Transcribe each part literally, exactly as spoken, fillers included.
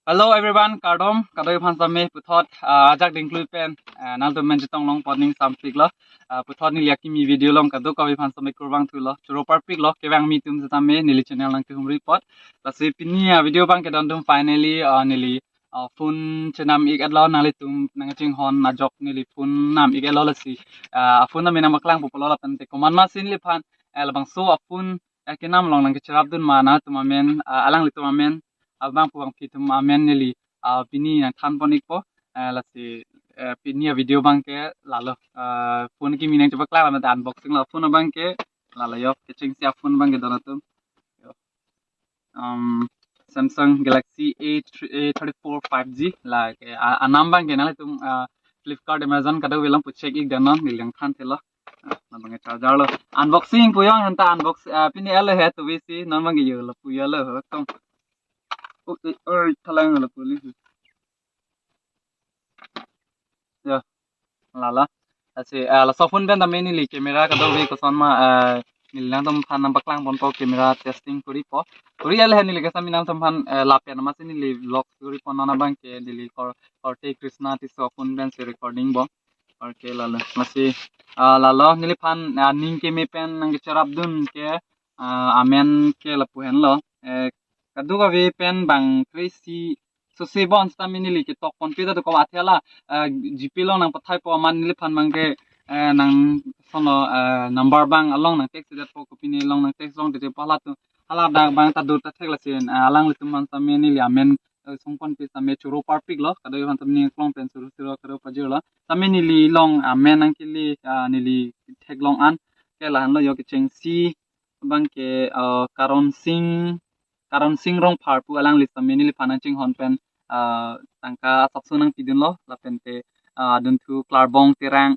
Hello everyone, kardom, kadokave aphan sitame puthot, ah, ajak dingklui pen, ah, nangtum men chetong longpon ning sampik lo, ah, puthot neli akimi video along kadokave aphan sitame kurvangthu lo, choro parpik lo, kevang mi atum sitame neli channel nangkehumri apot. Lasi pini a video abangke don atum finally, ah, neli, ah, phone chenam ik-et lo, nanglitum nangchinghon ajok neli phone nam ik-et lo lasi, ah, phone nam nangpaklangpo pulo lapen te komat ma si neliphan, eh, labangso a phone, eh, kenam along nangkecherapdun ma nangtum amen, ah, alanglitum amen, abang pu bangphi atum amen neli, ah, pini nangthanpon ikpo, eh, lasi, eh, pini a video abangke lalo, ah, phone kimi nangchepaklang lapen unboxing lo phone abangke lalo jo kechengsi a phone abangke don atum. Jo. Um, Samsung Galaxy A three, A thirty-four five G la ke, ah, anam abangke nanglitum, ah, Flipkart, Amazon kadokave along pu check ik danon neli nangthanthelo. Ah, labangke charger lo. Unboxing pu jong hanta unbox, ah, pini alo he tu bisi non abangke jo lo pu jo lo ho tong. Oi, oi, oi, thalang lo pu li. Jo, lalo. Lasi, ah, laso phone pen tame neli camera kadokave koson ma, ah, neli nangtum aphan nangpaklangponpo camera testing koripo. Kori ale neli kesa mi nangtum aphan, eh, lapen ma si neli vlog koripo non abangke neli kor-, korte Krishna Tisso phone pen si recording bom. Okay, lalo. Lasi, ah, lalo neliphan, ah, ning keme pen nangkecherapdun ke, ah, amen ke lapu henlo. Eh, kadokave pen bang kresi sose bon sitame neli ketokponpe ta dokok athe la, eh, GPay along nangpathaipo amat neliphan abangke, eh, nang sono, eh, number abang along nang text detpo kopine along nang text longdetpo halatum hala dak abang ta dur ta thek lasi, eh, alanglitum aphan sitame neli amen, eh, sungponpe sitame choro parpik lo kadokave aphan sitame ning klong pen choro choro kado pajir lo sitame neli along amen nangkele, ah, neli theklong an ke lahenlo jo kechengsi abangke, eh, Karon Singh, Karon Singh Rongphar pu alangli sitame neliphan nangchinghon pen, eh, tangka asapso nangpidunlo lapen te, eh, adunthu Klarbong Terang,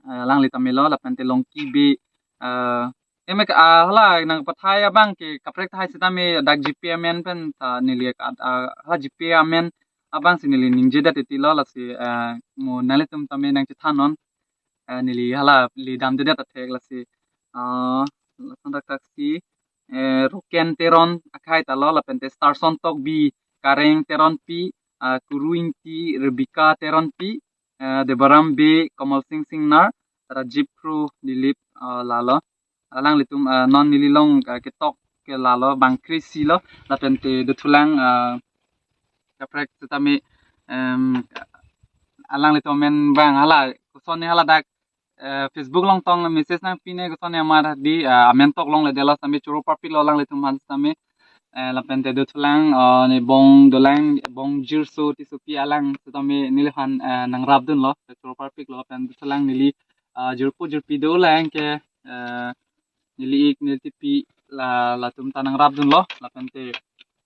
eh, alangli tame lo lapen te Longki Bey, eh, emek, ah, hala nangpathai abangke kaprek tahai sitame dak GPay amen pen ta neli ak-, ah, hala GPay amen abang si neli ningjedet titi lo lasi, eh, mo nanglitum tame nangchethannon, eh, neli hala le damdedet athek lasi, ah, lason dak taksi, eh, Roken Teron akhai ta lo lapen te Starson Tokbi, Kareng Teronpi, ah, Kuru Ingti, Rebecca Teronpi, eh, Debaram Bey, Kamal Singh Singnar, Rajiv Kro, Dilip, ah, lalo. Alanglitum, ah, non neli along, ah, ketok ke lalo bang kresi lo lapen te dothulang, ah, kaprek sitame, em, alanglitum amen bang hala koson ne hala dak, eh, Facebook along tong message nangpine koson ne amat di, ah, amen tok longledetlo sitame choro parpik lo alanglitum aphan sitame, eh, lapen te dothulang, ah, ne Bong Dolang, Bong Jirso Tissopi alang sitame neliphan, eh, nangrapdunlo choro parpik lo lapen dothulang neli, ah, jirpo jirpi dolang ke, eh, neli ik neli tipi la, latum ta nangrapdunlo lapen te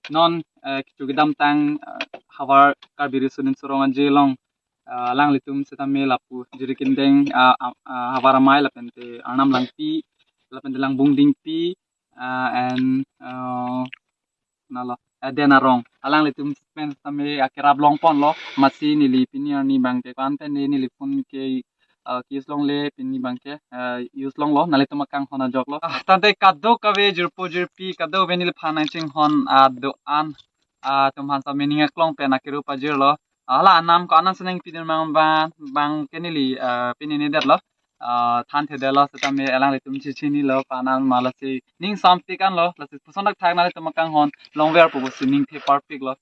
non, eh, kecho kedamtang, eh, havar Karbi Riso Nimso Rong Aje along, eh, alanglitum sitame lapu Jirikindeng, ah, ah, ah, havar amei lapen te Arnam Langpi lapen te Langbung Dingpi, ah, and, ah, nalo, eh, Den Arong alanglitum pen sitame akerap longponlo masi neli pini arni abangke ko-an pen neli phone ke, ah, ke-use longle pini abangke, ah, use longlo nanglitum akanghon ajoklo. Ah, tangte kadokave jirpo jirpi kadokave neliphan nangchinghon, ah, do-an, ah, atum aphan sitame ning aklong pen akiru pajirlo. Ah, hala anam ko-an si nangpidun mang bang, bangke neli, ah, pini nedetlo. Ah, thanthedetlo sitame alanglitum chechinilo pa anam ma lasi ning sampik anlo lasi puson dak thak nanglitum akanghon longver pu pusi ningthe parpik lo.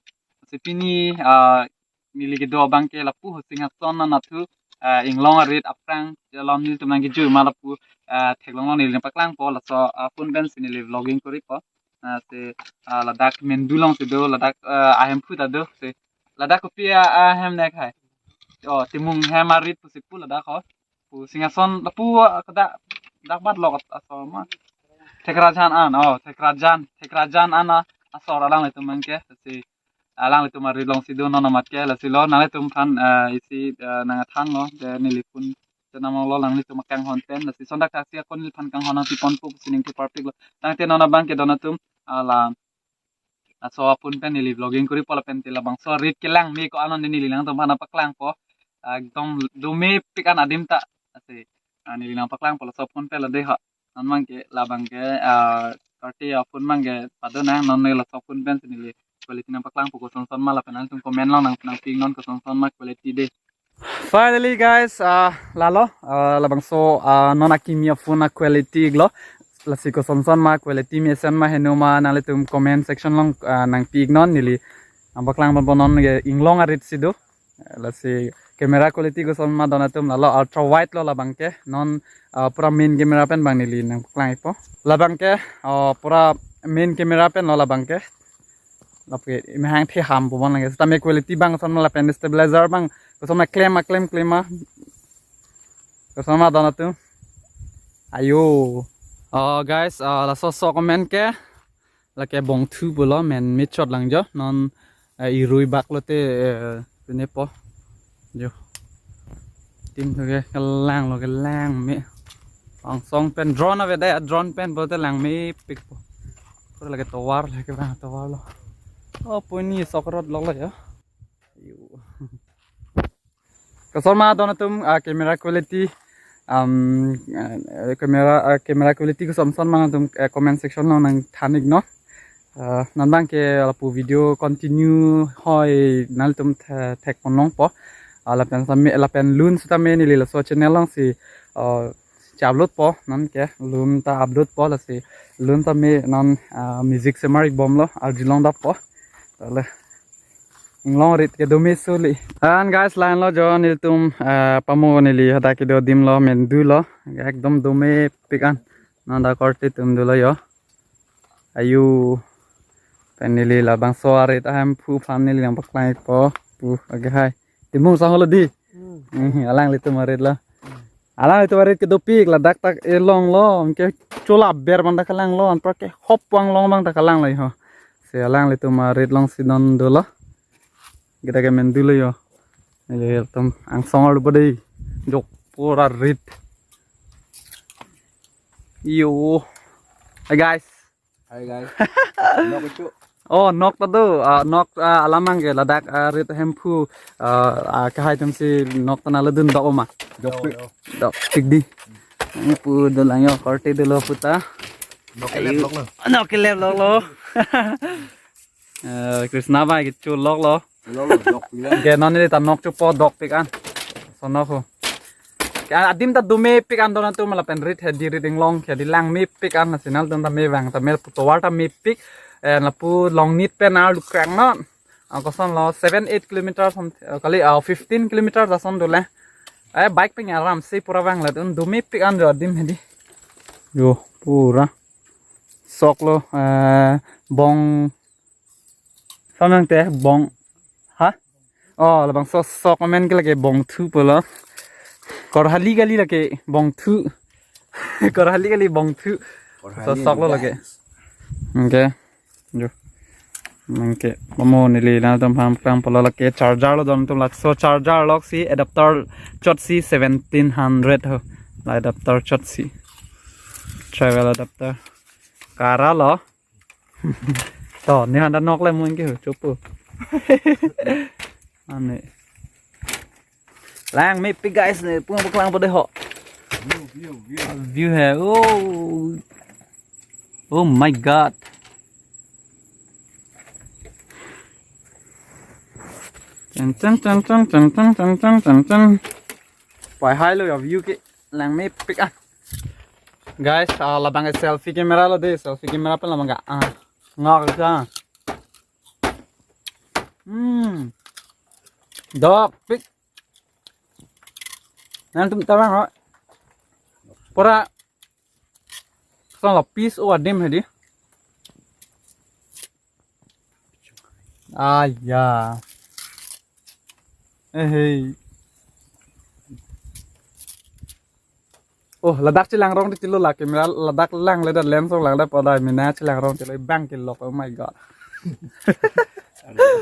Lasi pini, ah, neli kedo abangke lapu ho Singhason anatthu, ah, inglong arit aphrang alom nelitum nangkejui ma lapu, ah, theklonglo neli nangpaklangpo laso, ah, phone pen si neli vlogging koripo. Ah, si, ah, ladak Mendu along si do ladak, ah, ahemphu ta do si ladak kopi, ah, ahem nek hai. Oh, Timung hem arit pusi pu ladak ho. Pu Singhason lapu, ah, kada dak bat lok asor ma. Thekrajan an, oh, Thekrajan, Thekrajan an, ah, asor alanglitum abangke si alanglitum arit along si do non amat ke lasi lo nanglitum aphan, eh, isi, eh, nangthanlo de neli phone chenam longlo nanglitum akanghon pen lasi sondak taksi ako neliphan kanghon nangpiponpo pusi ningthe parpik lo. Tangte non abangke don atum, ah, la, laso a phone pen neli vlogging koripo lapen te labangso rit kelang me ko-an neli nangtum aphan paklangpo. Ekdom domepik an adim ta. Lasi, ah, neli nangpaklangpo laso phone pen lo de ha. Non abangke labangke, ah, korte a phone abangke padonang non ne laso phone pen si neli quality nangpaklangpo kosonson ma lapen nangtum comment along nang nangpi-iknon kosonson ma quality de. Finally guys, ah, lalo, ah, labangso, ah, non akimi a-phone a-quality iklo. Lasi kosonson ma quality mesen ma heno ma nanglitum comment section along, ah, nangpi-iknon neli nangpaklang ponpo non ke inglong arit si do. Lasi camera quality koson ma don atum lalo ultra wide lo labang ke non, ah, pura main camera pen bang neli nangpaklang-ikpo. Labang ke, ah, pura main camera pen lo labang ke. Lapu ke imahang the ham pu bon lage. Sitame quality bang koson ma lapen stabilizer bang koson ma klem ma klem klem ma. Koson ma don atum. Ayo. Oh guys, ah, laso so comment ke. Lake bongthu pulo men mechot lang jo non, eh, irui bak lote, eh, pine po jo tim thu ke kelang lo kelang me angsong pen drone ave dei drone pen pulote langmepik po. Pura lake tovar lake bang tovar lo. Oh puni sok rot lok lo jo. Ayo. Koson ma don atum, ah, camera quality, um, eh, camera, ah, camera quality kosonson ma atum, eh, comment section along nangthan-iknon. Ah, non bang ke lapu video continue hoi nanglitum the- thek ponlongpo. Ah, lapen same lapen lun sitame neli laso channel along si, ah, si upload po non ke lun ta upload po lasi lun tame non, ah, music semar-ik bomlo arjulong dap po. Tale. Inglong rit ke dome suli. An guys, line lo jo nelitum, eh, pamo neli hadak kedo adim lo mendu lo. Ekdom domepik an. Nanda korte atum dolo jo. Ayu. Pen neli labangso arit ahemphu aphan neli nangpaklang-ikpo. Pu age hai. Timung sang holo di. Hmm. Hmm, alanglitum arit lo. Alanglitum arit kedopik ladak ta elong lo. Ke chola ber bang ta kalang lo. Anpar ke hop wang long bang ta kalang lo ho. Si alanglitum arit along si non dolo. Kita ke mendu lo jo. Nelitum angsong arlo bade. Jok pura rit. Yo. Hi guys. Hi guys. Nok ichu. Oh, nok ta do. Ah, nok, ah, alamang ke ladak, ah, rit ahemphu, ah, ah, kahai atum si nok ta nalo dun dok oma. Jok pi. Dok tik di. Ini pu dolang jo korte dolo puta. Nok kelep lok lo. Nok kelep lok lo. Eh, Krishna bai kecho lok lo. Lok lo, dok pila. Ke non neli ta nok chopo dok pik an. Sonok ho. Ke adim ta domepik an don atum lapen rit hedi rit inglong ke di langmepik an lasi nanglitum ta me vang ta me pu tovar ta mepik. Eh, lapu Longnit pen arlu krang non. Ah, koson lo seven eight kilometer som, eh, kali, ah, fifteen kilometer ason dole. Eh, bike pen aram si pura vang ladun domepik an jo adim hedi. Jo, pura. Sok lo, eh, bong Samang te bong. Ha? Oh, labangso sok amen ke lake bongthu pulo. Korhali kali lake bongthu. Korhali kali bongthu. So sok lo lake. Okay. Jo. Mangke pamo neli nangtum aphan paklang pulo lake charger lo don atum laso charger lok si adapter chot si seventeen hundred ho. La adapter chot si. Travel adapter. Kara lo. To, ne handa nok le mun ke ho, chopo. Ane. Langmepik guys ne, pung paklang pade ho. View, view, view. View hai. Oh. Oh my God. Chan, chan, chan. Pai hai lo ya view ke. Langmepik ah. Guys, ah, labang ke selfie camera lo de, selfie camera pen labang ke, ah, ngak ka. Hmm. Dokpik. Nangtum tabang ho. Pura. Sang lapis o adim hedi. Ah ya. Eh, hey. Oh, ladak chelang rong di chilo la camera, ladak lang le da lens rong lang da pada mina chelang rong chilo bang kelok, oh my God.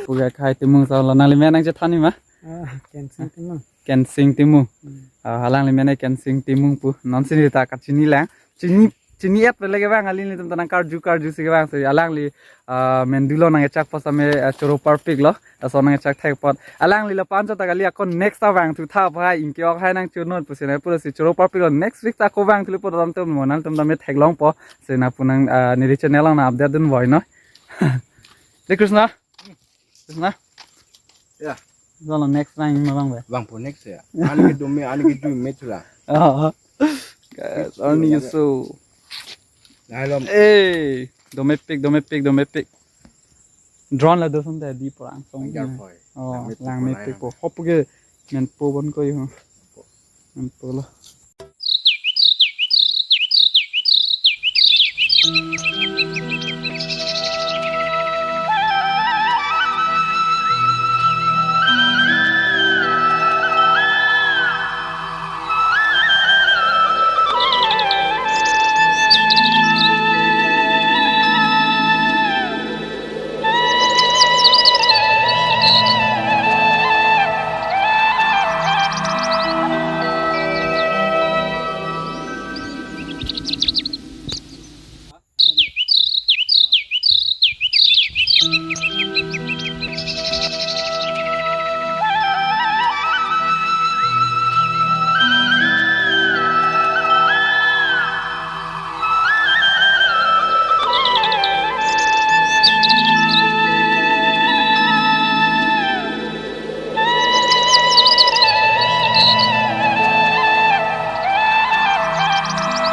Puga khai Timung sa lo nangli men nangchethan ma? Ah, Kensing Timung. Kensing Timung. Hmm. Ah, alangli men Kensing Timung pu. Non sini ta kachini lang. Chini chini et pele ke bang alanglitum ta nangkarju karju si ke bang si alangli, ah, mendu lo nangkechak pas ame, ah, choro parpik lo. Laso nangkechak thek apot. Alangli lapu anchot ta kali ako next ta vangthu tha pa inke ok hai nangchunot pusi nai pulo si choro parpik lo next week ta ako vangthu le pu dam tum mo nangtum dam theklongpo. Si na pu nang, ah, neli channel along nang update dun voi no. De Krishna. Na? Ya. Sono next time ma bang be. Bang po next ya. Ani ke dome, ani ke dome chula. Oh. Guys, only you so. Nai lom. Hey, domepik, domepik, domepik. Drone la do sung ta di porang song. Ang jar poi. Oh, langmepik po. Hop ke men po bon ko yo. Men po lo.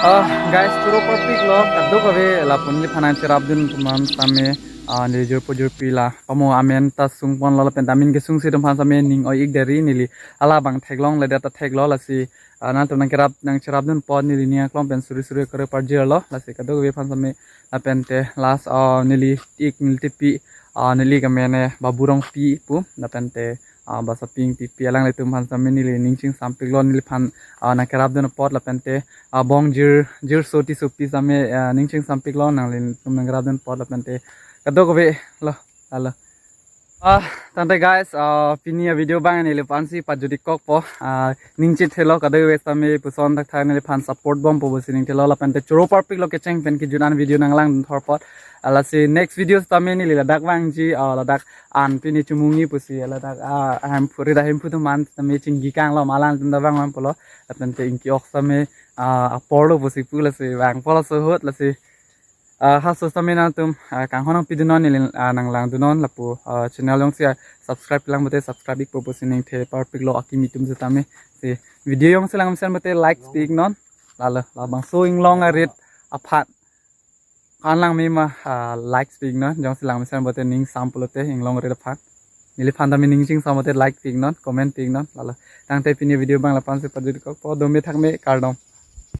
Ah, guys, choro parpik lo, kadokave lapu neliphan nangcherapdun atum aphan sitame, ah, neli jirpo jirpi la, pamo amen ta sungpon lo, lapen amen kesungsi atum aphan sitame ning oi-ik deri neli, hala bang theklongledet ta theklo, lasi, ah, nangtum nangkerap, nangcherapdun apot neli ning aklong pen suri suri kore parjir lo, lasi kadokave aphan sitame, lapen te last, ah, neli ik neli tepi, ah, neli ik amen ke Babu Rongpi pu, lapen te, ah, Basa Ping Pipi alanglitum aphan sitame neli ning chingsampik lo neliphan, ah, nangkerapdun apot lapen te, ah, bong jir, jirso tisopi sitame, ah, ning chingsampik lo nanglitum nangkerapdun apot lapen te kadokave lo, lalo. Ah, tangte guys, ah, pini avideo abang neliphan si pajut-ik kokpo, ah, ning chithelo kadokave sitame puson thakthak neliphan support bompo pusi ning thelo lapen te choro parpik lo kecheng pen kejut an video nanglangdun thor apot. Ah, lasi next video sitame neli ladak vangji, ah, ladak an pini chomungji pusi, ah, ladak, ah, ahemphu, rit ahemphu atum aphan sitame chingki kanglo ma alanglitum ta vang vangpo lo. Lapen te ingki ok sitame, ah, apor lo pusi pu lasi vangpo laso ahut lasi, ah, halaso sitame nangtum, ah, kanghon nangpidunnon neli, ah, nanglangdunnon lapu, ah, channel jongsi, ah, subscribe lang pulote subscribe-ikpo pusi ning the parpik lo akimi atum sitame. Si video jongsi langmesen pulote like pi-iknon. Lalo, labangso inglong arit aphan kan langme ma, ah, like pi-iknon, jongsi langmesen pulote ning sam pulote inglong arit aphan. Neliphan tame ning chingsam pulote like pi-iknon, comment pi-iknon, lalo. Tangte pini video abang lapu-an si pajut-ik kokpo, dome thakme, kardom.